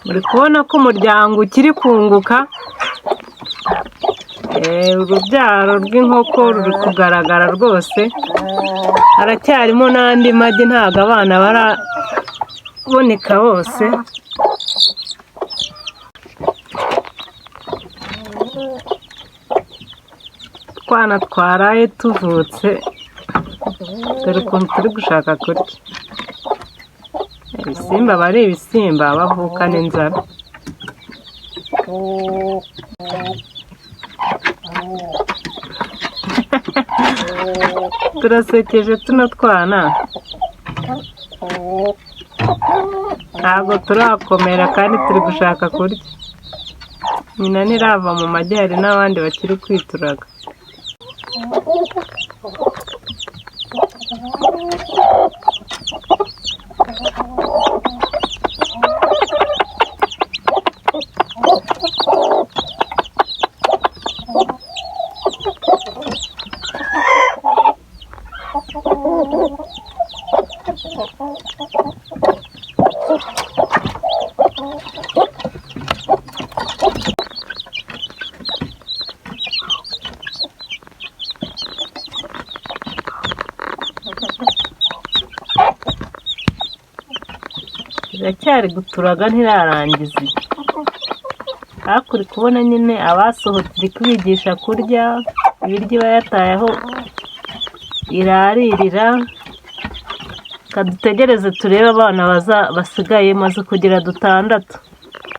Muri kubona ko umuryango ukiri kunguka, urubyaro rw'inkoko ruri kugaragara rwose, haracyarimo n'andi magi, ntabwo abana baraboneka bose. Utwana twaraye tuvutse, dore ukuntu turi gushaka kurya. Ibisimba aba ari ibisimba, bavukana inzara. Turasekeje tuno twana, ntabwo turakomera kandi turi gushaka kurya. Nyina ntirava mu magi, hari n'abandi bakiri kwituraga. Iracyari guturaga, ntirarangiza. Ariko uri kubona nyine abasohotse iri kubigisha kurya ibiryo iba yataye aho iraririra. Reka dutegereze turebe abana basigaye, maze kugira dutandatu.